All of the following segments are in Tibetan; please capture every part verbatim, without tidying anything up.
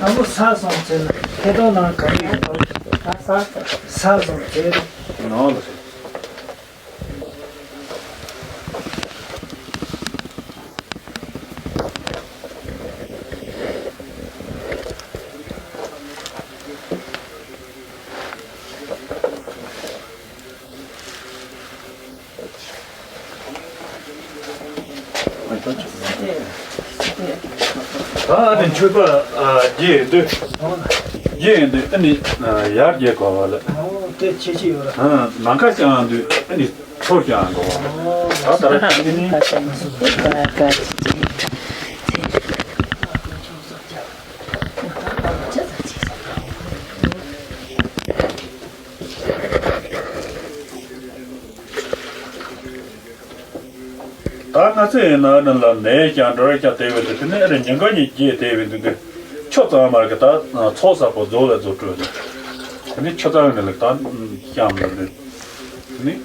ཨ་མོ་ས་སོང་ཚེ་ན་ཁེ་ཏོ་ནང་ག་རེ་ཡོད། ས་སོང་ཚེ་ནང་ལ། ད་ཨ་ནི་མཆོད་པ་ཨ་རྒྱས་འདུག་རྒྱས་འདུག་ཨ་ནི་ཡར་རྒྱས་དགོས་པ་ལ། ཨོ་དེ་ཁྱད་ཆོས་ཡོད་ར། ནམ་མཁའ་བཞེངས་འདུག་ཨ་ནི་ཚུར་བཞེངས་དགོས་པ། ད་ད་ར་ཁྱེད་ནི། ད་ང་ཚོ་ཡིན་ན་ནི་ལ་ནས་ཀྱང་འགྲོ་རེ་ཀྱང་དེ་བས་དེ་དེ་ནས་རེ་ཉིན་གང་ཉིན་རྒྱས་དེ་བས་འདུག་གི། ཆུ་གཙང་མར་གི་ད་ཚོགས་གསར་པོ་རྫོགས་ལ་རྫོགས་སྤྲོད་དེ་ནི་ཆུ་གཙང་ནི་ལ་ད་བཤམས་ལ་འདུག་ནི། ད་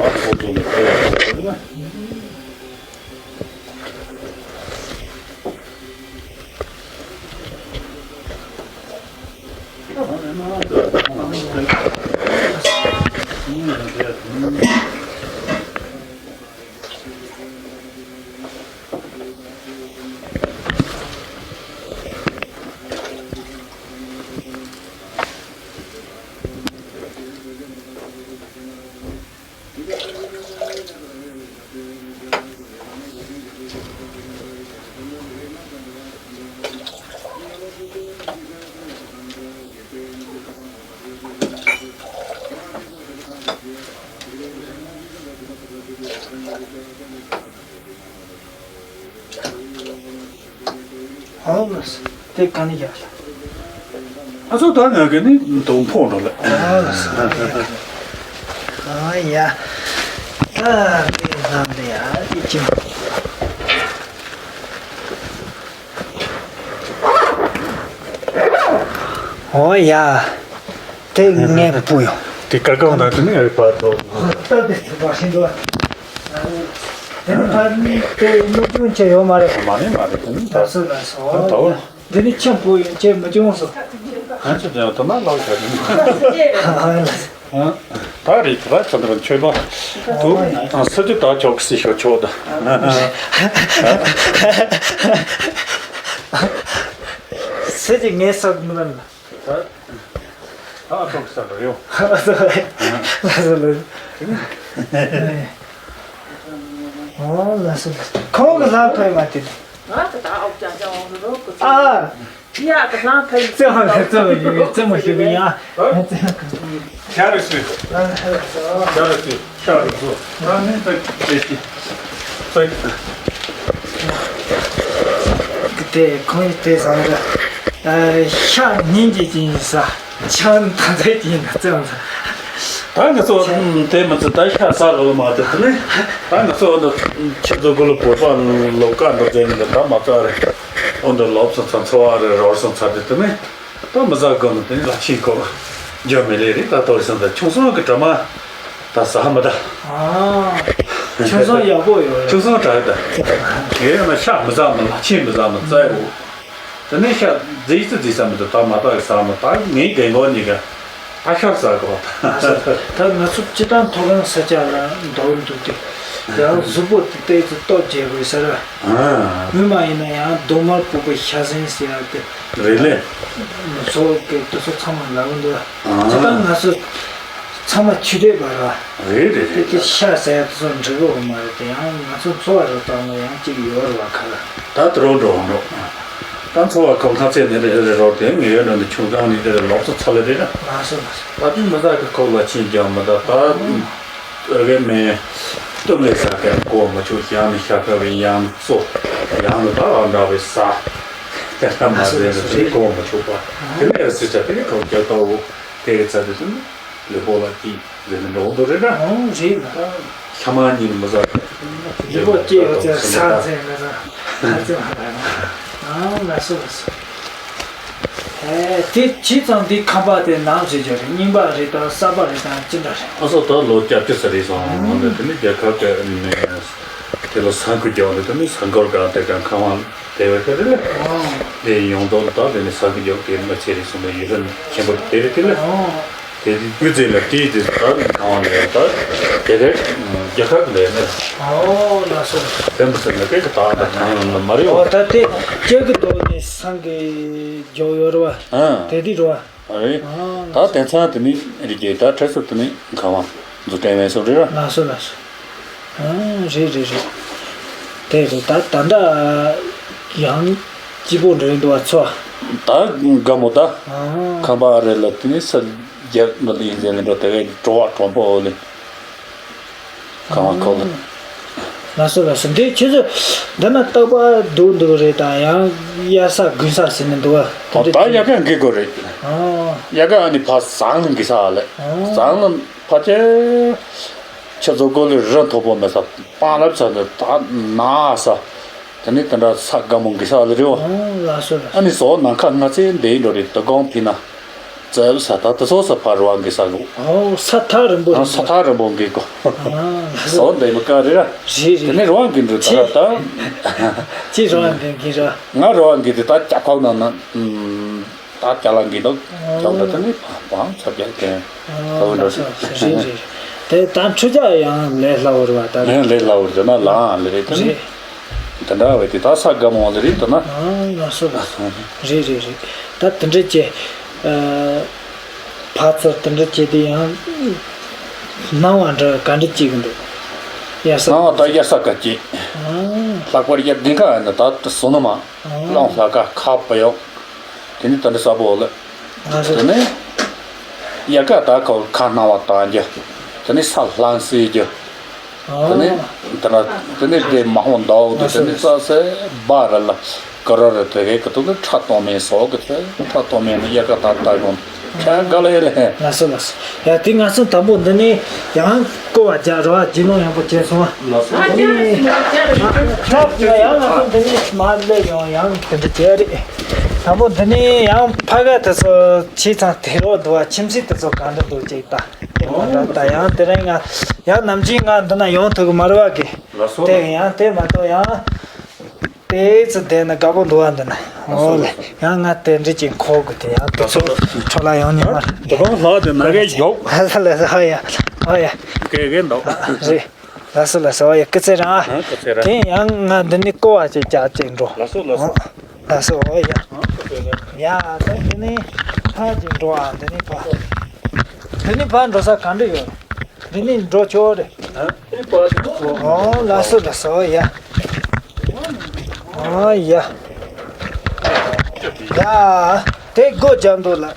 ཚོགས་རྫོགས་ལ་རྫོགས་ལ་ན། ཨོ་ལགས་སོ། དེ་ག་ནས་རྒྱག་ལ། ཨ་ཚོ་ད་ང་གི་ནི་དོང་ཕོག་འགྲོ་ལ། ཨོ་ལགས་སོ། ཨ་ཡ། ད་དེ་ལམ་དེ་ཡ་དེ་ཅི། ཨོ་ཡ། དེ་ངས་སྤུ་ཡོང་། དེ་ཀ་ཀ་འོང་ད་དེ་ནི་ངའི་བར་དོ། ད་དེ་ཚོ་བ་ཤིང་དོ། དེ་ནི་ཕར་ནི་དེ་སློབ་སྦྱོང་བྱས་ཡོད་མ་རེད། མ་རེད་མ་རེད། དེ་ནི་ད་ད་སུ་ལ་སོ། ད་འོ། འདི་ནི་ཆེན་པོ་ཡིན་ཅེས་མི་འབྱུང་སོ། ང་ཚོ་ཀྱང་དུ་མ་ལག་བྱ་དེ་ནི། ད་རེད་ད་ཆ་འདྲ་ཆོས་པ། དུ་ཨ་སི་ཏུ་ད་ཆོག་སི་ཤོ་ཆོག་ད། སི་ཏུ་ངས་སོག་མི་ལ། ད་ཨ་ཐོག་ས་རེད་ཡོང་། ལ་ས་ལ། ཨོ་ལ་ས་ལ། ཁོང་གི་ལ་ཕེབས་མ་དེ། ང་གི་ད་ཨོ་ཅང་ཅང་འོང་རོགས་གི། ཨ། ཡ་གི་ལ་ཕེབས། ཙེ་ཧ་ཙེ་མ་ཞུ་ཙེ་མ་ཞུ་གི་ཡ། ཤ་རུ་སུ། ཤ་རུ་སུ། ཤ་རུ་སུ། ཤ་རུ་སུ། ད་ནི་ད་ལས་ཀྱི། ཙེ། དེ་ཁོང་གིས་དེ་བཟང་གི། ཤ་ཉིན་གྱི་ཅིང་ས། ཆང་ད་ཚད་ཀྱི་ན་བརྩེ་བ་ས། ད་ང་ཚོ་དེ་མི་ཚེ་ད་ཤ་ཟ་རོགས་མ་དེ་དེ་ནི། ད་ང་ཚོ་ཁྱེད་ཚོ་གུ་ལ་བོད་པ་ལོ་ཀ་འདྲ་བཙལ་ནི་ད་མ་བཙལ་རེད། འོན་ཏེ་ལོབས་སོང་ཚ་འཚོ་བ་རེད་རོར་སོང་ཚ་དེ་དེ་ནི། ད་མི་ཟ་དགོས་ནི་དེ་ནི་ལ་ཕྱིན་གོ། འཇོན་མི་ལས་རེད་ད་དོར་སོང་ད་ཆུང་སོང་གི་གྲ་མ་ད་ཟ་མི་ད། ཆུང་སོང་ཡག་པོ་ཡོད་རེད། ཆུང་སོང་དྲག་ད། ངས་ཡང་ན་ཤ་མི་ཟ་མི་ལ་ཕྱིན་མི་ཟ་མི་བཙལ་གོ། དེ་ནས་ཤ་རྫིས་སུ་རྫིས་ས་མི་འདུག་ད་མ་དག་གི་ཟ་མི་ད་ངའི་རྒན་གོག་གཉིས་ཀ་ད་ཤ་ཟ་གོ། ད་ང་ཚོ་སྤྱི་བཏང་མཐོ་སྒང་ས་ཆ་ལ་འདོར་འདུག་སྟེ་ཡང་གཟུགས་པོ་དེ་ཏོག་ཙམ་སྟོབས་རྒྱས་དགོས་ས་ར། མི་མ་ཡིན་ན་ཡང་རྡོག་མ་སྤུ་གུ་ཤ་ཟན་ཟེར་ཡག་དེ་རེད་ལེ། མི་ཚོ་གི་དེ་ཚོ་ཚང་མ་ལབ་འདུག་སྤྱི་བཏང་ང་ཚོ། ཚང་མ་ཆུ་འདྲེས་པ་ར། རེད་རེད་རེད། དེ་ཤ་ཟ་ཡ་དེ་ཚོ་འགྲིག་གི་མ་རེད་དེ་ཡང་ང་ཚོ་འཚོ་བ་རོལ་སྟངས་ལ་ཡང་གཅིག་ཡོད་རེད་བ་ཁ་ལ། ད་དུ་རོགས་འགྲོ་འགྲོ། ད་འཚོ་བ་ཁོ་ཁ་ཚད་ནས་རེད་རེད་རོགས་དེ་ངས་ཡོད་ན་འདི་ཆུང་སྒང་ནས་དེ་རེད་ལོག་ཚོ་ཚ་ལ་རེད་ར། ལགས་སོ་ལགས་སོ། ད་དུ་མི་ཟ་གི་ཁོག་ལ་ཕྱིན་ཀྱང་མི་ད་ད། ཨ་གེ་མེ། སྟོབས་ལས་ཟ་ག་གོ་མ་ཆོག་ཡང་ནི་ཤ་ཁ་བའི་ཡང་གཙོ། ཡང་ནི་ད་ཨ་འདྲ་བའི་ཟ། དེ་ལྟ་མ་ཟེར་ནས་དེ་གོ་མ་ཆོག་པ། དེ་ནས་ཟེར་བྱ་དེ་ནི་ཁོ་རྒྱབ་ལྟ་བུ། དེ་གི་ཚ་དེ་དུ་ལུས་པོ་ལ་ཀི་ཟེར་ནས་འགྲོ་འདུག་རེད་ན། ཨོ་རེད་ལ། ཤ་མ་ཉིན་མི་ཟ། ལུས་པོ་སྐྱེ་ཡོད་ཚད་ས་ཟེར་ན་ས་ཟེར་མ་རེད། ཨ་ལ་སོ་ལ་སོ། ཨེ་དེ་ཇི་ཙམ་འདི་ཁམས་པ་དེ་ནང་བཞིན་བྱ་རེད། རྙིང་པ་རེད་དང་གསར་པ་རེད་དང་ཅི་འདྲ་རེད། ཨ་སོ་ད་ལོ་བརྒྱད་ཅུ་ཙམ་རེད་སོང་། འོན་ཏེ་དེ་ནི་རྒྱལ་ཁབ་ཀྱི་ནས་དེ་ལ་ས་ཁུལ་རྒྱག་འདུག་དེ་ནི་ས་འཁོར་གང་དེ་གང་ཁང་བ། དེ་བས་ཁ་དེ་ལ། དེ་ཡོང་དོ་ད་དེ་ནི་ས་གི་རྒྱབ་དེ་མ་ཆེ་རེད་གསུངས་པའི་ཡུལ་ལ་ཆེན་པོ་དེ་རེད་དེ་ལ། དེ་དེ་དགུ་ཚེ་ལ་དེའི་དེ་ད་གང་བ་ལ་ད་དེ་རེད། རྒྱ་གར་ལས་ནི། ཨོ་ལགས་སོ། དེ་མི་ཟེར་ན་སྐད་ཀྱི་ད་ད་གང་ཡོང་ན་མ་རེད་ཨོ་བ། ད་དེ་སྐྱེ་གི་དོ་ནི་སང་གི་རྒྱབ་ཡོད་རེད་བ། དེ་དེ་རེད་བ། རེད། ད་དེང་སང་དེ་ནི་རིགས་ཀྱི་ད་ཁྲེ་སུ་དེ་ནི་གང་བ་འཛུགས་སྐྲན་བས་སུ་རེད་ར། ལགས་སོ་ལགས་སོ། ཨ་རེད་རེད་རེད། དེ་རེད་ད་ད་ལྟ་ཡང་སྐྱིད་པོ་འདྲ་རེད་འདུག་བ་ཚོ། ད་དགའ་མོ་ད། ཁང་པ་རེད་ལ་དེ་ནི་ས་རྒྱ་མི་ལ་ཡིན་ཟེར་ནས་འགྲོ་དེ་གའི་བྲོ་བ་གྲོང་པོ་ལས། གང་བ་ཁོ་ལ། ལགས་སོ་ལགས་སོ། འདི་ཁྱེད་ཚོ་འདི་ན་རྟག་པར་སྡུག་འདུག་རེད་དང་ཡང་དབྱར་ས་དགུན་ས་ཟེར་ནས་འདུག་བ། ད་ཡག་ག་འགི་དགོས་རེད། ཡག་ག་ཨ་ནི་ཕ་ཟངས་ལ་འགི་ས་ལས། ཟངས་ལ་ཕ་ཆེ། ཁྱེད་ཚོ་གོ་ལི་རི་མཐོ་པོ་མེད་ས་སྤང་རབ་ས་ནས་ད་ན་ས། དེ་ནི་དེ་འདྲ་ས་དགའ་མོ་འགི་ས་ལ་རེད་བ། ལགས་སོ་ལགས་སོ། ཨ་ནི་སོ་ནམ་མཁའ་ང་ཚོའི་འདི་འགྲོ་རེད་དུ་གོང་ཕི་ན། ཙབ་ས་ད་དུ་སོ་ས་ཕར་བ་འགི་ས་གོ། ཨོ་ས་ཐག་རིང་པོ་ཨ་རིང་ས་པོ། ཐག་རིང་པོ་འགི་གོ། ཨ་སོ་འདི་མི་ཀ་རེ་ར། རེད་དེ་རེད། ནི་རོ་བ་འགི་འགྲོ་ད་ར་ད། ཅི་རོ་བ་འགི་འགི་ར། ང་རོ་བ་འགི་དེ་ད་ཀྱ་ཁོག་ན་ན། ད་ཀྱ་ལ་འགི་འདུག་ཀྱ་ལ་དེ་ནི་བང་ཚ་རྒྱ་དེ། ད་འོ་འགྲོ་ལགས་སོ་རེད་རེད། དེ་ད་འཕྲུལ་ཆས་ཡང་ལས་སླ་བོ་རེད་བ་ད། ཡང་ལས་སླ་བོ་རེད་ན་ལའང་ལས་རེད་དེ་ནི། རེད། དེ་འདྲ་བས་དེ་ད་ས་དགའ་མོ་ལ་རེད་དེ་ན། ཨ་ལགས་སོ་ལགས་སོ། རེད་རེད་རེད། ད་དེ་འདྲ་བྱས། ཨ། ཕར་ཚུར་དེ་འདྲ་བྱས་དེ་ཡང་། སྣང་བ་འདྲ་ག་འདྲ་སྐྱེ་གི་འདུག་དབྱར་ས། སྣང་བ་ད་དབྱར་ས་ག་སྐྱེ། ཨ། ལྷག་པར་དབྱར་དགུན་ཁ་ཡིན་ན་ད་བཟོ་ནི་མ། ཨ། གླང་ལྷ་ཁ་ཁ་བ་ཡོག་དེ་ནི་ད་འདྲ་ས་བོ་ལ། ལགས་སོ། དེ་ནས་དབྱར་ཁ་ད་ཁ་ཁ་སྣང་བ་དང་རྒྱུ། དེ་ནས་ས་ལྷང་སེ་རྒྱུ། དེ་ནས་དེ་ན་དེ་ནས་དེ་མ་ཧོང་ཟླ་འོག་ཏུ་དེ་ནས་ས་སེ་སྦ་ར་ལ་ཀ་ར་ར་དེ་གའི་ཀ་ཏུ་ཏུ་ཁྲ་གཏོང་མེད་སོགས་ཀྱི་ཚེ་ཁྲ་གཏོང་མེད་ནི་དབྱར་ཁ་ད་ལྟ་གོང་ཁྱ་ག་ལ་ཡེ་ལེ། ལགས་སོ་ལགས་སོ། ཡ་དེ་ང་ཚོ་དང་པོ་འདི་ནས་ཡང་ཀོ་བ་རྒྱ་རོ་བ་ཇི་ནོ་ཡང་པོ་བྱས་སོང་བ། ལགས་སོ། ཡང་ང་ཚོ་འདི་ནས་མ་སླེབས་ཡོང་ཡང་དེ་འདྲ་བྱས་རེད། དང་པོ་འདི་ནས་ཡང་ཕ་ག་དེ་ཚོ་ཆེ་ཚང་དེ་རོ་འདུག་བ་ཁྱིམ་མཚེས་དེ་ཚོ་གང་འདྲ་འདུག་ཅིག་ད། དེ་མ་འདྲ་ད་ཡང་དེ་རིང་ང་ཡང་ནམ་རྒྱུན་ང་འདི་ན་ཡོང་ཐུབ་གི་མ་རེད་བ་གི། ལགས་སོ། དེ་ཡང་དེ་མ་གཏོགས་ཡང་། དེ་ཚོ་བསྡད་ན་དགའ་པོ་འདུག་བ་འདི་ན། ཨོ་ལེ། ཡང་ང་དེ་འདྲ་ཅིག་འཁོར་དགོས་དེ་ཡང་དེ་ཚོ་འཕྲོ་ལ་ཡོང་ཉེ་མ་རེད། དེ་གང་ལྷག་དེ་ན་གའི་ཡོག་ཧ་ལ་ལ་ཧ་ཡ་ཧ་ཡ། གེ་གེ་འདུག་རེད། ལགས་སོ་ལགས་སོ་ཨོ་ཡ་སྐུ་ཚེ་རིང་ཨ། ཨ་སྐུ་ཚེ་རིང་། དེ་ཡང་ང་འདི་ནས་ཀོ་བ་ཅིག་རྒྱག་ཅིག་འགྲོ། ལགས་སོ་ལགས་སོ། ལགས་སོ་ཨོ་ཡ། ཨ་སྐུ་ཚེ་རིང་། ཡ་ད་འདི་ནས་ཕར་ཅིག་འགྲོ་ཨ་འདི་ནས་ཕར། འདི་ནས་ཕར་འགྲོ་ས་ག་འདྲ་ཡོད། འདི་ནས་འགྲོ་ཆོག་རེད། ཨོ་ལགས་སོ་ལགས་སོ་ཡ། ཨོ་ཡ། ཡ། དེ་སྒོ་རྒྱབ་འདུག་ལགས།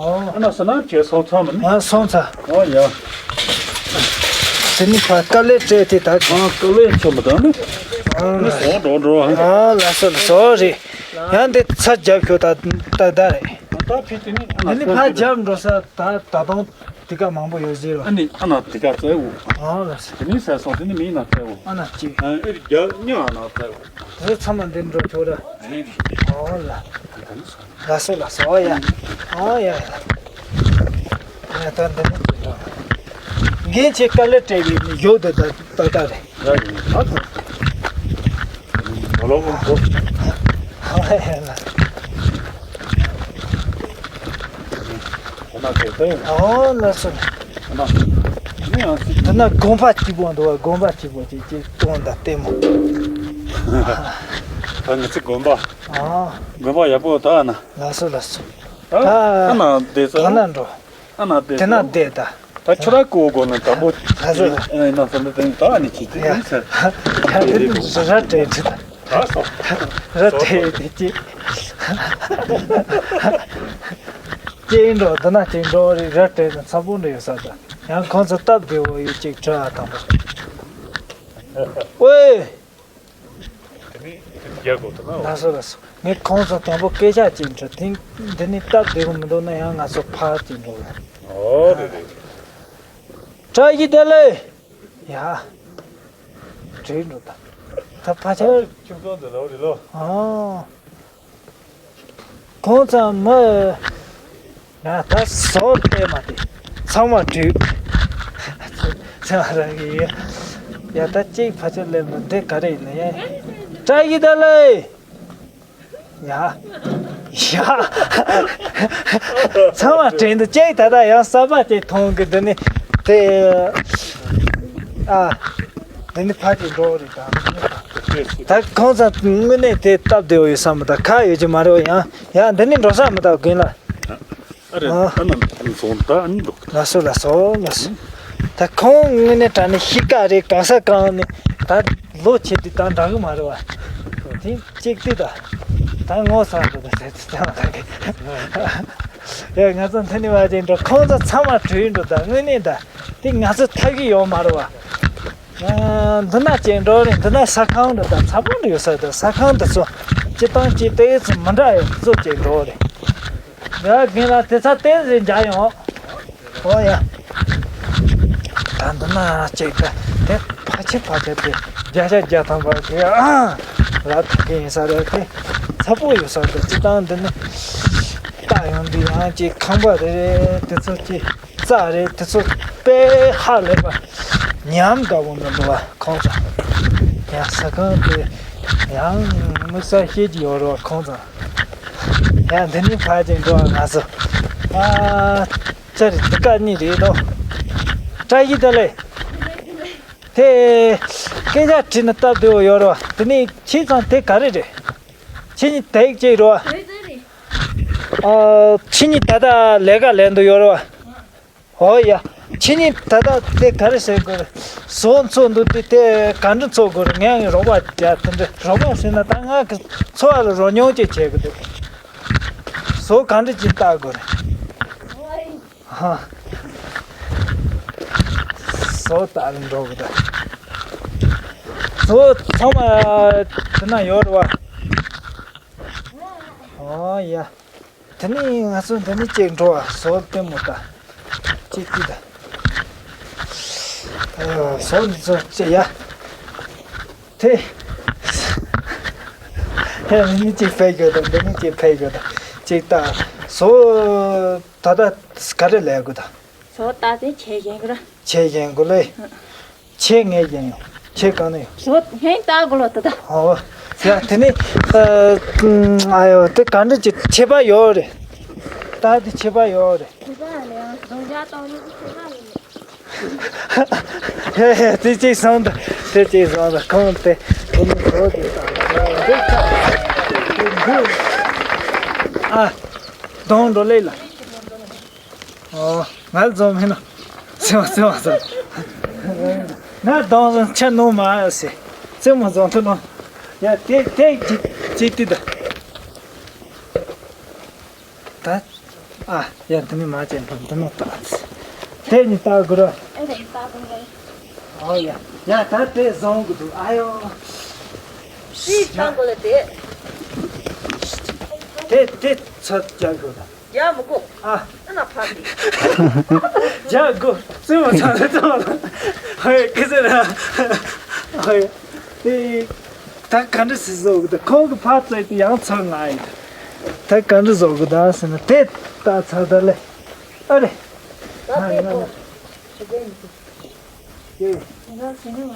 ཨོ། ཨ་ན་ས་ན་བྱས་སོང་ཚང་མ་ནི། ཨ་སོང་ཚ། ཨོ་ཡ། དེ་ནི་ཕ་དཀའ་ལས་སྤྲད་དེ་ད། ཨ་དཀའ་ལས་ཆེ་མ་ད་ནི། ཨོ་ལགས། སོང་འགྲོ་འགྲོ་ཨ། ཨོ་ལགས་སོ་ལགས་སོ་རེད། ཡང་འདི་ཚ་རྒྱབ་ཤོག་ད་ད་ད་རེད། ད་ཕི་དེ་ནི་ཨ་ན་དེ་ནི་ས་ཕ་རྒྱབ་འགྲོ་ས་ད་ད་དུང་དེ་ག་མང་པོ་ཡོད་ཟེར་བ། ཨ་ནི་ཨ་ན་དེ་ག་བཙལ་འོ། ཨ་ལ་ས། དེ་ནི་ས་སོང་དེ་ནི་མི་ན་བཙལ་འོ། ཨ་ན་གཅིག་ཨ་ཨེ་རྒྱ་ཉ་ཨ་ན་བཙལ་འོ། དེ་ཚང་མ་འདི་འགྲོ་ཆོག་ར། ཨ་ནི་ཨོ་ལ། ད་ནི་ས། ལགས་སོ་ལགས་སོ་ཨོ་ཡ། ཨོ་ཡ་ཡ། ཡ་ད་འདི་ནི་འགྲོ། འགན་ཆེ་དཀའ་ལས་སྤྲད་པའི་ནི་ཡོད་དེ་ད་ད་ད་རེད། ཡ་ཡིན་ཨ་ད། ད་ལོ་ཀོ། ཨོ་ཡ་ཡ་ལ། ཨོ་ན་དེ་དེ། ཨོ་ལ་སོ། ཨོ་ན། ནི་ཡང་སྲིད། ད་ན་དགོན་པ་གཅིག་པོ་འདུག་བ། དགོན་པ་གཅིག་པོ་གཅིག་གཅིག་སྟོན་ད་ལྟད་མོ། ད་ངི་ཚེ་དགོན་པ། ཨོ། དགོན་པ་ཡག་པོ་ད་ན། ལ་སོ་ལ་སོ། ད་ཨ་ན་དེ་ཚོ། ག་ན་འགྲོ། ཨ་ན་དེ་དེ་ན་ཚོ། དེ་ད། ད་ཁྱོད་ར་ཀོ་གོ་ན་དང་པོ། ལ་སོ་ལ། ཨ་ན་སོ་ན་དེ་ད་ཨ་ནི་ཅི་ཅི་ཡ། དེ་ཟེར། ཡ་དེ་ནི་ར་སྤྲད་དེ་ད། ཨ་སོ། ར་སྤྲད་དེ་ཅི། ཅི་ཡིན་འགྲོ་འདི་ན་ཅི་འགྲོ་རེད་ར་སྤྲད་ན་ཚ་པོ་འདྲ་ཡོད་ས་ད། ཡང་ཁོང་ཚོ་སྟབས་བདེ་བོ་ཡོད་ཅིག་ཁྲ་དང་པོ། ཨོའེ། དེ་ནི་རྒྱ་གོ་ཐུབ་ན། ལགས་སོ་ལགས་སོ། ངས་ཁོང་ཚོ་དང་པོ་སྐད་ཆ་ཅིག་འདྲི་དེང་འདི་ནི་སྟབས་བདེ་བོ་མི་འདུག་ན་ཡང་ང་ཚོ་ཕར་ཅིག་འགྲོ་ལ། ཨོ་རེད་རེད། བཀྲ་ཤིས་བདེ་ལེགས། ཡ། བྲིས་འགྲོ་ད། ད་ཕ་ཆ། ཁྱིམ་ཚང་འདི་ལོ་རེད་ལོ། ཨོ། ཁོང་ཚང་མི། ང་ད་ཟོག་བལྟས་མ་དེ། ཚང་མ་བྲིས། ཚང་མ་རང་གི་ཡོད། ཡ། ད་གཅིག་ཕལ་ཆེར་སླེབས་འདུག་འདི་ག་རེ་ཡིན་ན་ཡ། བཀྲ་ཤིས་བདེ་ལེགས། ཡ། ཡ། ཚང་མ་དྲན་འདུག་གཅིག་ད་ལྟ་ཡང་གསར་པ་དེ་མཐོང་གི། འདི་ནི་དེ། ཨ། འདི་ནི་ཕ་གི་འགྲོ་རེད་ད། ད་ཁོང་ཚོ་དངོས་གནས་དེ་སྟབས་བདེ་བོ་ཡོད་ས་མི་ད་ག་ཡོད་ཀྱི་མ་རེད་བ། ཡང་ཡང་འདི་ནི་འགྲོ་ས་མི་ད་རྒན་ལགས། ཨ་རེད། ཨ། ད་ནམ་བཟུང་ད་ཨ་ནི་འགྲོ་གི། ལགས་སོ་ལགས་སོ་ལགས་སོ། ད་ཁོང་དངོས་གནས་དྲང་གནས་གཤིས་ཀ་རེད། གང་ས་གང་ནས་ད་ལོ་ཆེ་དུས་དང་འདྲ་གི་མ་རེད་བ། དེ་གཅིག་དུས་ད་ད་ངོ་ཚ་འགྲོ་ད་ཟེར་དུས་ད་ང་གི། ཡ། ང་ཚོ་འདི་ནས་བ་ཅན་འགྲོ། ཁོང་ཚོ་ཚང་མ་བྲོས་འགྲོ། ད་དངོས་གནས་ད་དེ་ང་ཚོ་ཐབས་ཀྱི་ཡོད་མ་རེད་བ། ཨ། འདི་ན་ཅིག་འགྲོ་རེད། འདི་ན་ཟ་ཁང་འདྲ་དང་ཚ་པོ་འདྲ་ཡོད་ས་རེད། ཟ་ཁང་འདི་ཚོ་སྤྱི་བཏང་ཅིག་ཏོག་ཙམ་མི་འདྲ་ཡོད་ཚོ་ཅིག་འགྲོ་རེད། ཡ། རྒན་ལགས་དེ་ཚ་ཏོག་ཙམ་མཇལ་ཡོང་། ཨོ་ཡ། ད་འདི་ན་ཅིག་ད་དེ་ཕལ་ཆེར་ཕལ་ཆེར་དེ་བརྒྱ་ཆ་བརྒྱ་ཐམ་པ་དེ་ཨ་ར་ཐུག་གི་ཡིན་ས་རེད། དེ་ཚ་པོ་ཡོད་ས་རེད། སྤྱི་བཏང་འདི་ནི་ལྟ་ཡོང་དུས་ཡང་ཅིག་ཁང་པ་རེ་རེ་དེ་ཚོ་ཅིག་རྩྭ་རེད། དེ་ཚོ་དཔེ་ཧ་ལས་པ་ཉམས་དགའ་བོ་མི་འདུག་བ། ཁོང་ཚོ་ཡང་ཟ་ཁང་དེ་ཡང་དམིགས་བསལ་བཤད་ཀྱི་ཡོད་རེད་བ། ཁོང་ཚོ་ཡང་འདི་ནས་ཕར་ཅིག་འགྲོ་བ། ང་ཚོ་ཨ་ཅི་རེད། འདི་ཀ་གཉིས་རེད་དོ། བཀྲ་ཤིས་བདེ་ལེགས། དེ་སྐད་ཆ་དྲིས་ན་སྟབས་བདེ་བོ་ཡོད་རེད་བ། དེ་ནས་ཁྱེད་ཚང་དེ་ག་རེ་རེད། ཁྱེད་གཉིས་དེ་གཅིག་རེད་བ། ཨ། ཁྱེད་གཉིས་ད་ལྟ་ལས་ཀ་ལས་འདུག་ཡོད་རེད་བ། ཨོ་ཡ། ཁྱེད་གཉིས་ད་ལྟ་དེ་ག་རེ་ཟེར་དགོས་རེད། ཟོག་འཚོ་འདུག་དེ་དེ་ག་འདྲ་འཚོ་དགོས་རེད། ངས་རོགས་པ་རྒྱག་དེ་འདྲ། རོགས་པ་ཟེར་ན་ད་ང་གི་འཚོ་བ་ལ་རོལ་མྱོང་ཅིག་བྱེད་དགོས་འདུག་ཟོག་ག་འདྲ་ཅིག་བལྟ་དགོས་རེད། ཧ། ཟོག་བལྟ་ལ་འགྲོ་དགོས་འདུག་ཟོག་ཚང་མ་དེ་ན་ཡོད་རེད་བ། ཨོ་ཡ། དེ་ནས་ང་ཚོ་འདི་ནས་ཅིག་འགྲོ་བ། ཟོག་ལྟད་མོ་ལྟ། ཅིག་ཅིག་ལྟ། ཨ། ཟོག་འདི་ཚོ་ཅིག་ཡ། དེ། ཧེ། འདི་ནས་ཅིག་ཕེབས་དགོས་དང་། འདི་ནས་ཅིག་ཕེབས་དགོས་དང་། ཅིག་ལྟ། ཟོག་ད་ལྟ་ག་རེ་ལས་དགོས་དང་། ཟོག་ལྟ་དེ་ཆས་བཞེངས་དགོས་ར། ཆས་བཞེངས་དགོས་ལེ། ཨ། ཆས་ངས་བཞེངས་ཡོང་། ཆས་གང་ནས་ཡོང་། ཟོག་ངས་ལྟ་དགོས་ལོ་ད་ལྟ། ཨོ། ཡ། དེ་ནས་ཨ། ཨ་ཡོ། དེ་ག་འདྲ་ཅིག་ཁྱད་པར་ཡོད་རེད། ད་དེ་ཁྱད་པར་ཡོད་རེད། ཁྱད་པར་ལས་ཡང་རྡུང་རྒྱག་གཏོང་ཡུལ་ཁྱད་པར་ཡོད། ཧེ་ཧེ། དེ་གཅིག་སོང་ད། དེ་གཅིག་སོང་ད། ཁོང་དེ་དེ་ནི་ཟོག་དེ་དང་འདི་ཆ་དེ་འདུག་ཨ། གདོང་འགྲོ་ལེ་ལ། ཨོ། ང་ལ་རྫོང་མིན་ནོ། སེམས་སེམས་སེམས། ང་གདོང་ཆ་ནོ་མ་ཟེ། སེམས་མ་རྫོང་ཐུ་ནོ། ཡ། དེ་དེ་ཅི་ཅི་ཏི་ད། ད། ཨ། ཡ། འདི་ནི་མ་ཅན་དང་འདི་ནོ་ད། དེ་ནི་ད་གུ་ར། ཨ་རེ་ད་གུ་ར། ཨོ་ཡ། ཡ། ད་དེ་བཟང་གི་འདུག་ཨ་ཡོ། སྲིད་ད་གུ་ལ་དེ། དེ་དེ་ཚོད་ཅག་གུ་ད། ཡ་མི་གོ་ཨ། ཨ་ན་ཕ་གི་ཇ་གོ་ཙི་མ་ཚང་ཙི་མ་ཚང་། ཧོꯏ་ཀི་ཟེར་ར། ཧོꯏ། དེ་ད་ག་འདྲ་སེ་བཟོ་གི་འདུག་ཁོང་གི་ཕ་ཙི་དེ་ཡང་ཚང་ང་ཡིན། ད་ག་འདྲ་བཟོ་གི་འདུག་ཟེར་ན་དེ་ད་ཚ་ད་ལེ། ཨ་རེ། ད་དེ་གོ་ཆུ་དེ་ཡིན། ཡེ། ང་ཟེར་ནི་མ།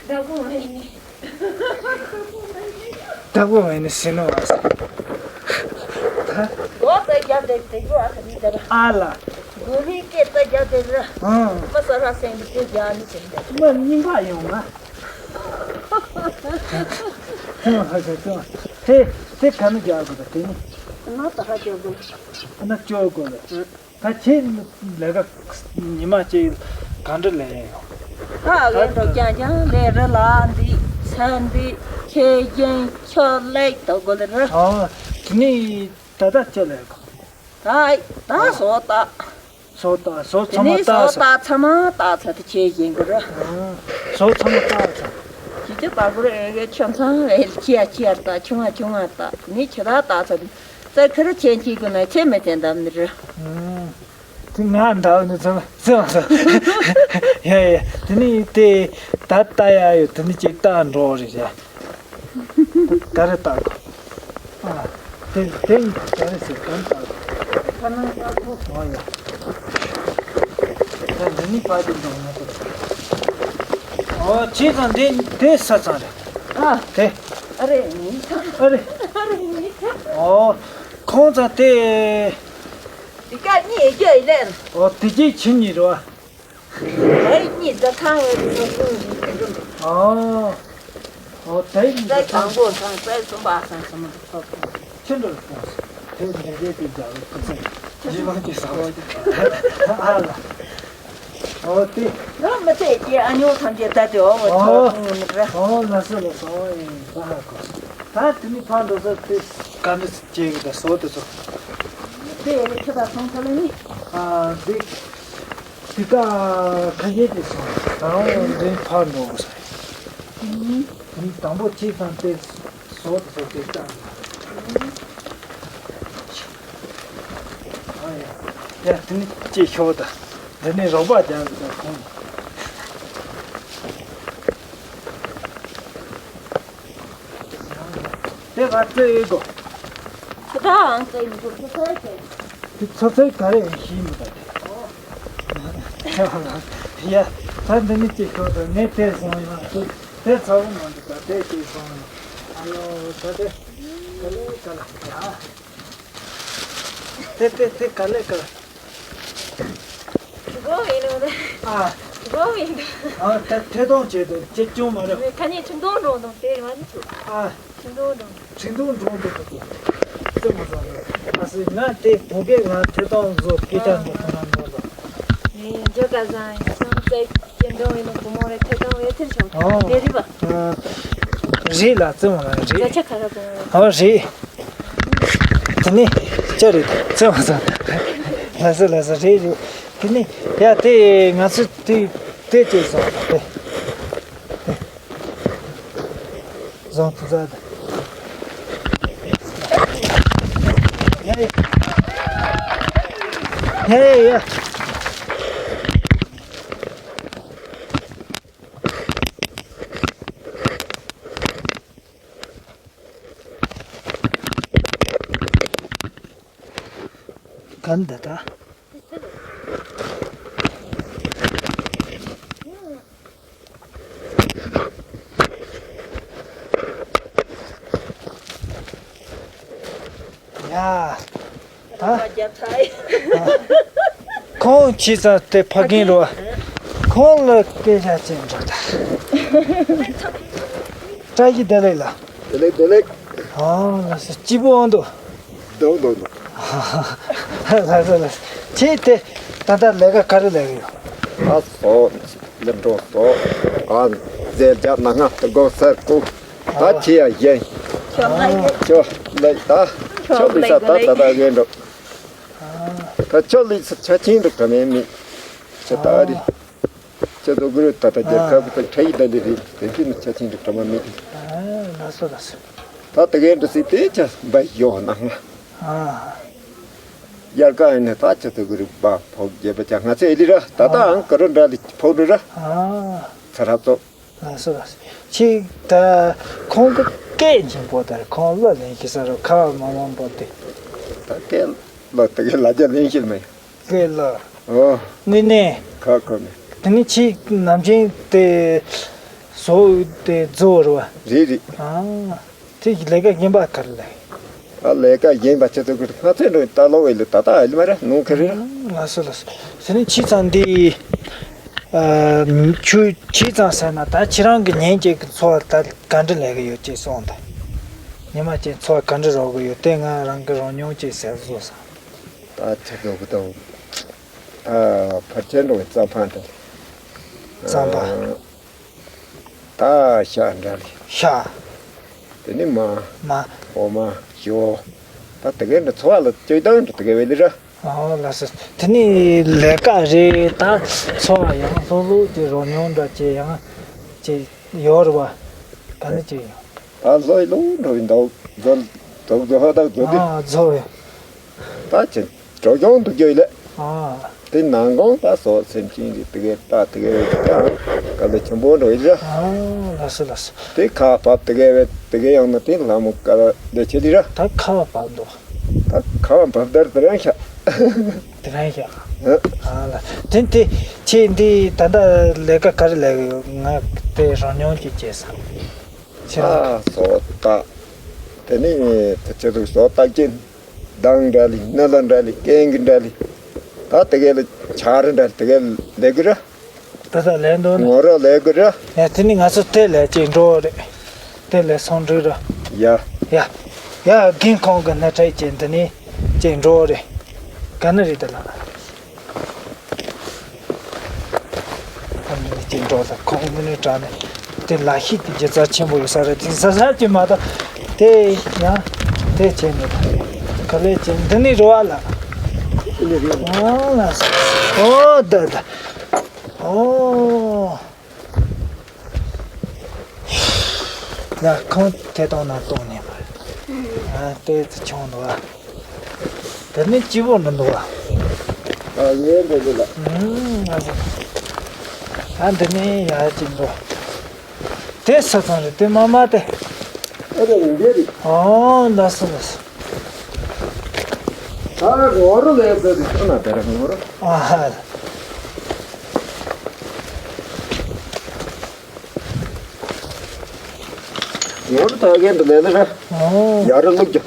ད་གོ་མ་ཡིན་ནི། ད་གོ་མ་ཡིན་ནི་ཟེར་ནི་མ་ཟེར། ད། གོ་ད་རྒྱབ་དེ་དེ་གོ་ཨ་ཁ་ནི་ད་ར། ཨ་ལ། གོ་མི་སྐད་ད་རྒྱབ་དེ་ར། ཨང་། མ་ས་ར་སེང་གི་དེ་རྒྱ་ནི་ཟེར་ནི། མ་རྙིང་པ་ཡོང་ང་། ཁྱོད་ཧ་ཤ་ཁྱོད། དེ་དེ་ག་ནི་རྒྱག་དགོས་ད་དེ་ནི། ན་ད་ཧ་རྒྱག་དགོས། ན་སྐྱོར་དགོས་ལ། ད་ཁྱེད་ལས་ཀ་ཉི་མ་གཅིག་གང་འདྲ་ལས་ཡོང་། ད་ཨེ་འགྲོ་རྐྱང་རྐྱང་ལས་རི་ལ་འདི་ས་འདི་ཁྱེད་རྒྱན་ཁྱོད་ལེགས་དོ་དགོས་ལ་རི། ཨ། དེ་ནི་ད་ལྟ་ཅི་ལས་གོ། ད་ད་ཟོ་ད། ཟོ་ད་ཟོ་ཚང་མ་ད་ཟོ། དེ་ནི་ཟོ་ད་ཚང་མ་ད་ཚ་དེ་ཁྱེད་རྒྱན་དགོས་རི། ཨ། ཟོ་ཚང་མ་ད་ཚ། ཁྱེད་ཀྱི་ད་དགོས་རི་ཨེ་གེ་ཁྱོད་ཚང་ཨེ་ཁྱེད་ཁྱེད་ད་ཆུང་ང་ཆུང་ང་ད་དེ་ནི་ཁྱེད་ད་ད་ཚ་དེ། ཙ་ཁ་ར་ཆེན་གཅིག་གི་ན་ཆེ་མེད་དེ་འདམ་ནི་རེད། དེ་ང་འདྲ་བ་ནི་ཚོ་ཚོ་ཚོ། ཡ་ཡ། དེ་ནི་དེ་ད་ལྟ་ཡ་ཡོད། དེ་ནི་ཅིག་ལྟ་འགྲོ་རེད་ཡ། ད་རེ་ལྟ་གོ་ཨ། དེ་དེ་ཡིན་ད་རེ་ཟེར་གང་ལྟ་གོ་ཁ་ནང་ལྟ་གོ་ཨ་ཡ། ད་འདི་ནི་ཕ་དེ་འགྲོ་ན་ད། ཨོ་ཁྱེད་ཚང་འདི་དེ་ས་ཚང་རེད། ཨ། དེ། ཨ་རེ་ངའི་ཚང་། ཨ་རེ། ཨ་རེ་ངའི་ཚང་། ཨོ། ཁོང་ཚང་དེ། འདི་ག་གཉིས་རྒྱ་ཡི་ལེར། ཨོ་དེ་གྱིས་ཁྱིམ་གཉིས་རེད་བ། ཨེ་གཉིས་ཟ་ཁང་ཡོད་ཟ་ཁང་ཡོད་ཟ་ཁང་། ཨོ། ཨོ་དེ་ཡིན་ཟ་ཁང་སྒོ་ཚང་ཟ་གསུམ་པ་ཚང་ཚང་མ་ཚོགས་ཁང་། ཁྱེད་འགྲོ་ལ་ཁོང་ཚོ་དེ་འདྲ་རྒྱལ་དེ་འདྲ་བའི་ཁུ་ཚང་ཡིན་མང་གི་ས་བ་ཨ་ལ། ཨོ་དེ། ང་མི་ཚེ་སྐྱེལ་ཨ་ཉོ་ཐམས་ཅད་ད་དེ་འོ་ངོ་ཨོ། ཚོགས་ཁང་ཡིན་ར། ཨོ་ལ་སོ་ལ་སོ་ཨེ་ད་ཧ་གོ། ད་དེ་ནི་ཕ་འགྲོ་ས་དེ་ག་འདྲ་སྐྱེལ་གི་ད་སོ་དེ་ཚོ། དེ་ཡི་ཁྱོད་ད་སོང་ཚ་ལ་ནི། ཨ་དེ། དེ་ད་ཁ་ཤས་དེ་སོང་ད་རུང་འདི་ཕ་འགྲོ་གི་ས་ཡིན། དེ་ནི་དང་པོ་གཅིག་དང་དེ། སོགས་སོགས་ཏེ་ལྟ། ཨ་ཡ། ཡ་དེ་ནི་ཅི་ཤོག་ད། འདི་ནི་རོགས་པ་རྒྱག་གི་ད་ཁོང་། དེ་ག་ཚོད་ཡོད་གོ། ཚོད་ད་ཨང་ཚོད་ཡིན་གོ་ཚོད་ཚོད་ཚོད། དེ་ཚོད་ཚོད་ག་རེ་ཡིན་ཤེས་མི་ད་དེ། ཡ། ད་འདི་ནི་ཅི་ཤོག་ད་ངས་དེ་སོང་ཡོང་དེ་དེ་ཚ་བོ་མ་འདུག་ད་དེ་ཅི་སོང་ཡོང་། ཨ་ཡོ་ད་དེ། ག་ལེ་ག་ལ་ཡ། དེ་དེ་དེ་ག་ལེ་ག་ལ། སྒོ་ཡིན་ནོ་དེ། ཨ། སྒོ་ཡིན་དེ། ཨ་ད་ཐད་གཏོང་བྱེད་དུ་ཅི་ཅུང་མ་རེད། ཁ་ཉིན་ཁྲིམས་སྡོང་འགྲོ་དང་དེ་རེད་མ་ནི་ཆུ། ཨ། ཁྲིམས་སྡོང་འགྲོ། ཁྲིམས་སྡོང་འགྲོ་དེ་དེ་དེ་མ་ཟ་ནི། ཨ་སི་ང་དེ་བོད་སྐད་ང་ཐད་གཏོང་བཟོ་སྐད་ཆ་འགྲོ་ཁོ་ན་འགྲོ་དང་། ངས་འཇོ་ག་ཟ་ཡིན་སང་ཙེ་སྐྱེ་འདོང་ཡིན་ནོ་བུ་མོ་རེད་ཐད་གཏོང་བའི་ཐེར་བྱུང་། ཨོ། དེ་རེད་པ། རེད་ལ་བཙུན་མ་ལ་རེད། བརྒྱ་ཆ་ག་ར་བུ་མོ་རེད། ཨོ་རེད། དེ་ནི་ཅི་རེད་བཙུན་མ་ཟ། ལ་ཟ་ལ་ཟ་རེད་རེད། དེ་ནི་ཡ་དེ་ང་ཚོ་དེ་དེ་ཅི་བཟོ་དེ་བཟོ་ཐུབ་ས་དེ། ཡ་ཡ་ཡ་ཡ། ག་འདི་ད། ཡ། ཨ། རྒྱབ་ཚ་ཡི། ཁོང་ཁྱི་ཚ་དེ་ཕ་རྒན་རོ། ཁོང་ལ་སྐད་ཆ་ཅིག་འདྲི་ད། བཀྲ་ཤིས་བདེ་ལེགས་ལ། བདེ་ལེགས་བདེ་ལེགས། ཨ་ལ་སོ་སྐྱིད་པོ་འོང་འདུག་འདུག་འདུག་འདུག་ལ་སོ་ལ་སོ། ཁྱེད་དེ་ད་ལྟ་ལས་ཀ་ག་རེ་ལས་ཀྱི་ཡོད། ད་སོ་ལས་འགྲོ་སོ། ཨ་རྫས་རྒྱབ་ན་ང་དུ་དགོང་སར་ཀུ། ད་ཁྱི་ཡ་ཡན། ཁྱོད་ལ་ཡོད། ཁྱོད་ལ་ད། ཁྱོད་ལ་ད་ད་ད་གེ་འགྲོ། ད་ཁྱོད་ལ་ས་ཆ་ཆེན་འགྲོ་ག་མེད་མི། ཁྱོད་ད་རི། ཁྱོད་དུ་གུ་རུ་ད་ད་རྒྱལ་ཁབ་ད་ཁྲ་ཡི་ད་ལི་རི་དེ་ཚོ་ནི་ཆ་ཆེན་འགྲོ་ག་མ་མི་རི། ལ་སོ་ལ་སོ། ད་ད་གེ་འགྲོ་སི་དེ་ཆ་འབའ་ཡོ་ན་ང་། ཡར་ཀ་ཡིན་ན་ད་ཁྱོད་དུ་གུ་རུ་འབའ་ཕོག་རྒྱལ་པ་ཆ་ང་ཚོ་ཨེ་ལི་ར་ད་ད་ཨང་ཀ་རུ་འདྲ་ལི་ཕོག་འགྲོ་ར། ཚ་ར་ཙོག་ལགས་སོ་ལགས་སོ། ཁྱེད་ད་ཁོང་གི་སྐད་ཆེན་པོ་དང་ཁོང་གླུ་ལེན་ཤེས་ས་རུ་ཁ་བ་མང་མང་པོ་དེ། ད་སྐད་ལོ་དེ་གའི་ལ་རྒྱ་ལེན་ཤེས་མེད། སྐད་ལོ། ཨོ། དངོས་གནས། ཁ་ཁོ་མེད། དེ་ནི་ཁྱེད་ནམ་རྒྱུན་དེ་བཟོ་དེ་རྫོ་རུ་བ། རེད་རེད། ཨ། དེ་ལས་ཀ་རྒན་པ་ག་རེ་ལས། ཨ་ལས་ཀ་རྒན་པ་ཆེ་ཚོ་གི་ང་ཚོའི་འགྲོ་ལྟ་ལོག་ཡིན་ལ་ད་ལྟ་ཨ་ལི་མ་ར་ནོ་ཁ་རེ་ར། ལགས་སོ་ལགས་སོ། དེ་ནི་ཁྱེད་ཚང་འདི། ཨ། ཆུ་ཁྱེད་ཚང་ཟེར་ན་ད་ཁྱེད་རང་གི་ཉིན་གཅིག་གི་འཚོ་བ་ད་ག་འདྲ་ལས་ཀྱི་ཡོད་ཅེས་གསུངས་ད། ཉི་མ་གཅིག་འཚོ་བ་ག་འདྲ་རོལ་གི་ཡོད་དེ་ང་རང་གི་རོལ་མྱོང་ཅིག་ཟེར་བཟོ་ས། ད་ཆུ་འགྲོ་གི་དང་། ད་ཕར་ཆེར་འགྲོ་བའི་རྩྭ་ཕང་དང་། རྩྭ་ཕང་། ད་ཤ་འདྲ་རེད། ཤ། དེ་ནི་མ། མ། འོ་མ། ཞོ། ད་དེ་གའི་འདྲ་འཚོ་བ་ལ་སྤྱོད་སྟངས་འདྲ་དེ་གའི་བས་ལི་ར། ཨོ་ལགས་སོ། དེ་ནི་ལས་ཀ་རེད་ད། འཚོ་བ་ཡང་ལྷོད་ལྷོད་ཀྱི་རོལ་མྱོང་འདྲ་ཅེ་ཡང་ཅེ་ཡོད་རེད་བ། ག་ནི་ཅེ་ཡོད། ད་ལྷོད་ལྷོད་འགྲོ་ཡིན་འདུག་རྫོ་རྫོ་རྫོ་ཧ་ད་རྫོ་དེ། ཨ་རྫོ་ཡོད། ད་ཅེ་འགྲོ་སྐྱོང་འདུག་རྒྱུ་ཡིན་ལེ། ཨ། དེ་ནང་གང་ལྟ་སོགས་སེམས་ཅན་གྱི་དེ་གའི་ལྟ་དེ་གའི་ཀྱང་དཀའ་ལས་ཆེན་པོ་འགྲོ་ཡི་ར། ཨ་ལགས་སོ་ལགས་སོ། དེ་ཁ་བབ་དེ་གའི་བས་དེ་གའི་ཡང་ན་དེ་ལྷ་མོ་དཀའ་ལས་ཆེ་དེ་ར། ད་ཁ་བ་བབ་འདུག་ད་ཁ་བ་བབ་དར་དེ་རང་ཤ། དེ་རང་ཤ། ཨ་ལ་དེ་དེ་ཁྱེད་འདི་ད་ལྟ་ལས་ཀ་ག་རེ་ལས་ཀྱི་ཡོད། ང་ དེ་རང་ཉོན་གྱིས་བྱས་ས། ཁྱེད་རང་། ཨ་བཟོ་ལྟ། དེ་ནི་དེ་ཆེད་དུ་བཟོ་ལྟ་ཅན། མདང་འདྲ་ལི་སྣ་ལ་འདྲ་ལི་ཀན་གི་འདྲ་ལི། ད་དེ་གའི་ལ་ཆ་ར་འདྲ་ལི་དེ་གའི་ལ་ལས་གི་ར། ད་ལྟ་ལས་འདུག་ན། ངོ་ར་ལས་གི་ར། ཡ་དེ་ནི་ང་ཚོ་དེ་ལས་ཅིག་འགྲོ་རེད། དེ་ལས་སོང་འགྲོ་ར། ཡ། ཡ། ཡ་རྒན་ཁོང་གི་སྣེ་ཁྲིད་ཅན་དེ་ནི་ཅིག་འགྲོ་རེད། ག་ནི་རེད་དེ་ལ། ཨ་ནི་ཅིག་འགྲོ་ལ་ཁོང་མི་ནུས་དྲག་ནས་དེ་ལ་ཤི་དེ་རྒྱུ་རྩ་ཆེན་པོ་ཡོད་ས་རེད། དེ་ས་ས་ཅིག་མ་གཏོགས་དེ་ཡང་དེ་བྱས་མེད། ག་ལེ་ཅིག་འདི་ནི་རུ་བ་ལ། ཨོ་ལ་ས། ཨོ་ད་ད། ཨོ། ཡ་ཁོང་དེ་དང་ན་གཏོང་ནས་མ་རེད། ཨ་དེ་ཚོ་ཆུང་འདུག་ཨ། དེ་ནི་སྐྱིད་པོ་འདུག་འདུག་ཨ། ཨ་ངའི་འདྲ་གི་ལ། ཨུམ་ང་ཟེར། ཨ་འདི་ནི་ཡ་གཅིག་འདུག་དེ་ས་ཚང་རེད་དེ་མ་མ་དེ། ཨ་དེ་རིང་འདི་རེད། ཨོ་ལ་སོ་ལ་སོ། ད་ངོ་རུ་ལས་ཟེར་དེ་ཁོ་ན་དེ་ར་ངོ་རུ། ཨ་ཧ། ངོ་རུ་ད་གན་དུ་ལས་ལ་ར། ཨོ། ཡ་རུ་ལུག་ཀྱང་།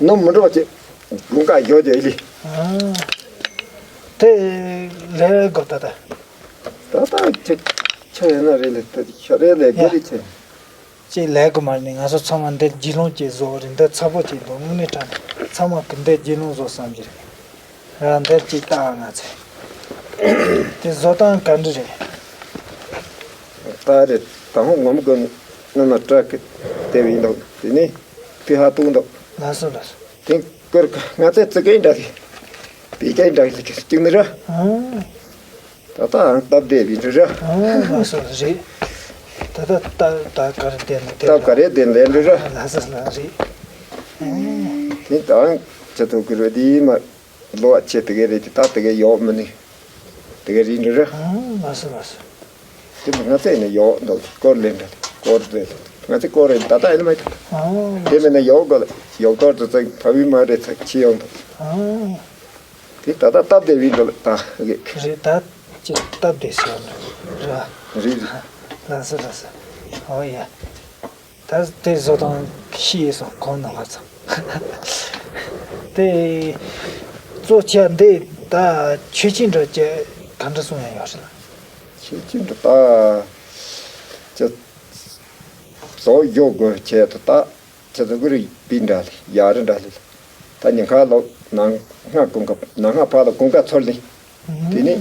ནུ་མི་འགྲོ་བ་ཅེ། དགུན་ཁ་ཡོད་ཅེ་ལི། ཨ། དེ་ལས་གོ་ད་ད། ད་ད་ཅེ། ཆ་ཡོད་ན་རེ་ལི་ད་ཤ་རེ་ལས་གོ་ལི་ཅེ། ཅེ་ལས་གོ་མ་ནི་ང་ཚོ་ཚང་མ་འདི་རྒྱུས་ལོན་ཅེ་བཟོ་རེ་འདི་ཚ་པོ་ཅེ་འདུག་དངོས་གནས་དྲང་ཚང་མ་གི་འདི་རྒྱུས་ལོན་བཟོ་བསམ་གྱི་རེད། རང་འདིར་ཅིག་ལྟ་ང་ཚོས། དེ་བཟོ་སྟངས་ག་འདྲ་རེད། ད་རེད་ད་ཧོ་ངོམ་གོ་ནི་ན་ཏྲ་ཀི་དེ་བིན་འདུག་དེ་ནི་ཕི་ཧ་ཏུང་འདུག་ལགས་སོ་ལགས་སོ། དེ་ཀར་ང་ཚོས་ཙི་གེ་འདྲ་གི་པི་ཀེ་འདྲ་གི་ལི་ཀི་སྐྱུག་ནི་ར། ཨང་། ད་ལྟ་ཨང་སྟབས་བདེ་བིན་འདྲ་ར། ཨང་ལགས་སོ་རེད། ད་ལྟ་ད་ད་ག་རེ་བདེ་ན་བདེ་སྟབས་ག་རེ་བདེ་ལས་འདྲ་ར། ལགས་སོ་ལགས་རེད། དེ་ད་ཨང་ཅི་ཐུབ་ཀི་རེད་དེ་མ། ལོ་བ་ཆེ་དེ་གའི་རེད་དེ་ད་དེ་གའི་ཡོག་མི་ནི། དེ་གའི་རིན་འདྲ་ར། ཨང་ལགས་སོ་ལགས་སོ། དེ་མི་ང་ཚོ་ཡིན་ན་ཡོག་འདུག་སྐོར་ལེན་འདྲ་སྐོར་རེད་ང་ཚོ་སྐོར་རེད་ད་ལྟ་ཡིན་མ་ཡིན། ཨང་། དེ་མིན་ན་ཡོག་གོ་ལ་ཡོག་ཏོར་དུ་ཚགས་ཕ་བི་མ་རེད་ཚགས་ཆི་ཡོང་འདུག་ཨང་། དེ་ད་ལྟ་སྟབས་བདེ་བི་འདུག་ད་གེ། རེད་ད་ཅི་སྟབས་བདེ་སོང་ར། རེད་རེད། ལགས་སོ་ལགས་སོ། ཨོ་ཡ། ད་དེ་བཟོ་དང་ཤི་ཡི་སོང་གོང་ནང་ལ་ཚང་། དེ་གཙོ་ཆེ་འདི་ད་ཆོས་ཅན་འདྲ་ཅེ་ག་འདྲ་གསུང་ཡ་ཡོད་རེད། ཆོས་ཅན་འདྲ་ད་ཅེ་བཟོ་ཡོད་དགོས་ཆེད་དུ་ད་ཅེ་ད་གུ་རི་པི་འདྲ་ལི་ཡ་རི་འདྲ་ལི་ད་ཉིན་ཁ་ལོ་ནང་སྔ་ཀུན་ཀ་ནང་སྔ་ཕ་ལ་ཀུན་ཀ་ཚོར་ལི་དེ་ནི།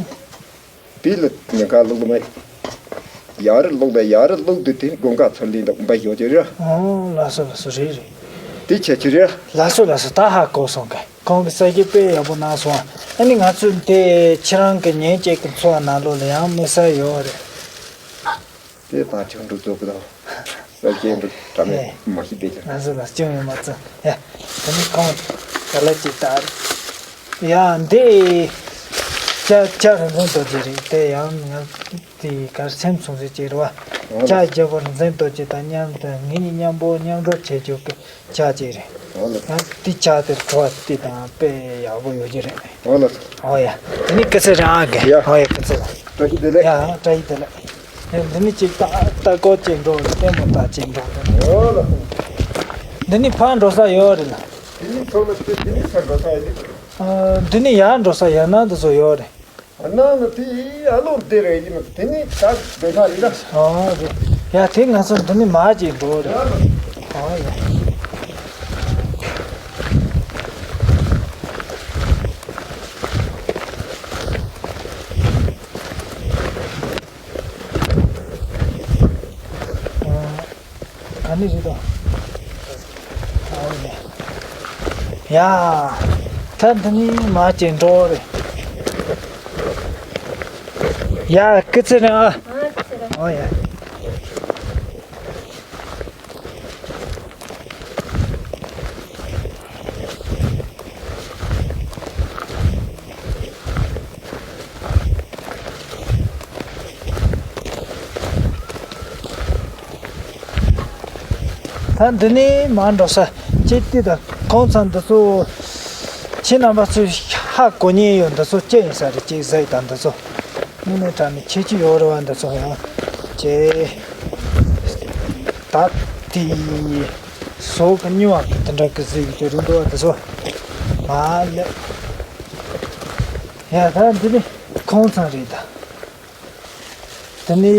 པི་ལ་ཉེན་ཁ་ལུག་ལུག་མ་ཡ་རི་ལུག་ལ་ཡ་རི་ལུག་དུ་དེ་དགུན་ཁ་ཚུར་ལིན་དུ་འབའ་ཡོད་ཀྱི་རེད། ཨོ་ལགས་སོ་ལགས་སོ་རེད་རེད། དེ་ཆེ་ཆེ་རེད། ལགས་སོ་ལགས་སོ་ད་ཧ་གོ་སོང་གི་ཁོང་གི་ས་སྐྱེ་དཔེ་ཡག་པོ་གནང་སོང་། ཨ་ནི་ང་ཚོ་དེ་ཁྱེད་རང་གི་ཉིན་གཅིག་གི་འཚོ་བ་ནང་ལོགས་ལ་ཡང་མི་ས་ཡོད་རེད། དེ་དང་ཆུང་འགྲོ་ཚོགས་ཀྱི་དང་། ས་སྐྱེ་འགྲོ་དྲ་མེད་མ་ཤི་བསྡད་ཀྱང་། ང་ཚོ་ལ་སྐྱོན་ཡོད་མ་ཚོ་ཡ། དེ་ནི་ཁོང་ག་ལ་ཅིག་ལྟ་རེད། ཡ་འདི་ཇ་ཇ་རིན་ཆེན་རྡོ་རྗེ་རེད་དེ་ཡང་ང་དེ་གར་སེམས་སོང་ཟེར་ཅིག་རེད་བ། ཇ་རྒྱལ་པོ་རིན་ཆེན་རྡོ་རྗེ་དང་མཉམ་དུ་ངེད་གཉིས་མཉམ་པོ་མཉམ་འགྲོ་བྱེད་རྒྱུ་གི་ཇ་ཅིག་རེད། ཨོ་ལགས། ཡང་དེ་ཇ་དེར་བྲོ་བ་དེ་དང་དཔེ་ཡག་པོ་ཡོད་ཀྱི་རེད། ཨོ་ལགས། ཨོ་ཡ། དེ་ནི་སྐུ་ཚེ་རིང་ཨ་དགེ། ཡ། ཨོ་ཡ་སྐུ་ཚེ་རིང་། བཀྲ་ཤིས་བདེ་ལེགས། ཡ་བཀྲ་ཤིས་བདེ་ལེགས། ཡ་འདི་ནི་ཅིག་ལྟ་ལྟ་སྐོར་ཅིག་འགྲོ་ལྟད་མོ་ལྟ་ཅིག་འགྲོ་འདི་ནི། ཨོ་ལགས། འདི་ནི་ཕར་འགྲོ་ས་ཡོད་རེད་ལ། དེ་ནི་ཚོགས་ལ་སྐྱེ་དེ་ནི་ཕར་འགྲོ་ས་ཡོད་རེད། ཨ་འདི་ནི་ཡར་འགྲོ་ས་ཡར་ན་འདི་ཚོ་ཡོད་རེད། ཨ་ནང་ན་དེ་ཨ་ལོར་བསྡད་རེད་ཡིན་ནོ་དེ་ནི་ད་སྡོད་ས་རེད་ལ། ཨ་རེད། ཡ་དེ་ང་ཚོ་འདི་ནི་མར་ཅིག་འགྲོ་རེད། ཨ་ཡ། ག་ནས་རེད་དོ། ཨོ་ཡ། ཡ། ད་འདི་ནས་མར་ཅིག་འགྲོ་རེད། ཡ་སྐུ་ཚེ་རིང་ཨ། ཨོ་ཡ། ད་འདི་ནས་མར་འགྲོ་ས་ཅི་སྟེ་དང་གང་ཚང་འདི་ཚོ་ཁྱེད་རྣམ་པ་ཚོས་ཧ་གོ་ཉེན་ཡོད་འདི་ཚོ་ཅི་ཡིན་ས་རེད་ཅིག་ཟེར་དང་འདི་ཚོ་དངོས་གནས་དྲང་ནས་ཁྱད་ཆོས་ཡོད་རེད་བ་འདི་ཚོ་ཡང་ ཅེ། ད་དེ་ཟོག་གི་སྨྱོ་བ་གི་དེ་འདྲ་གི་ཟིག་གི་རིན་འདུག་བ་དེ་ཚོ། མ་ལེ། ཡ་ད་འདི་ནི་ཁོང་ཚང་རེད་ད། དེ་ནི་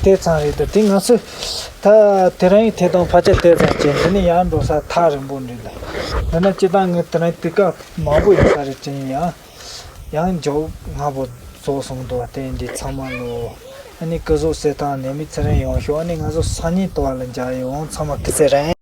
དེ་ཚང་རེད་ད། དེ་ང་ཚོ་ད་དེ་རིང་དེ་དང་ཕལ་ཆེར་དེ་ཚང་ཅན། འདི་ནི་ཡར་འགྲོ་ས་ཐག་རིང་པོ་འདྲ་ད། འདི་ན་སྤྱིར་བཏང་ངས་དེ་རིང་དུས་སྐབས་མང་པོ་ཡོད་ས་རེད་ཅན་ཡང་། ཡང་མགྱོགས་སྔ་པོ་རྫོགས་སོང་འདུག་བ། དེ་འདི་ཚང་མ་ལོ། ཨ་ནི་སྐུ་གཟུགས་གསལ་ཐང་ནད་མེད་ཚེ་རིང་ཡོང་ཤོག་ཨ་ནི་ང་ཚོ་སང་ཉིན་དུ་བ་ལ་མཇལ་ཡོང་། ཚང་མ་སྐུ་ཚེ་རིང་།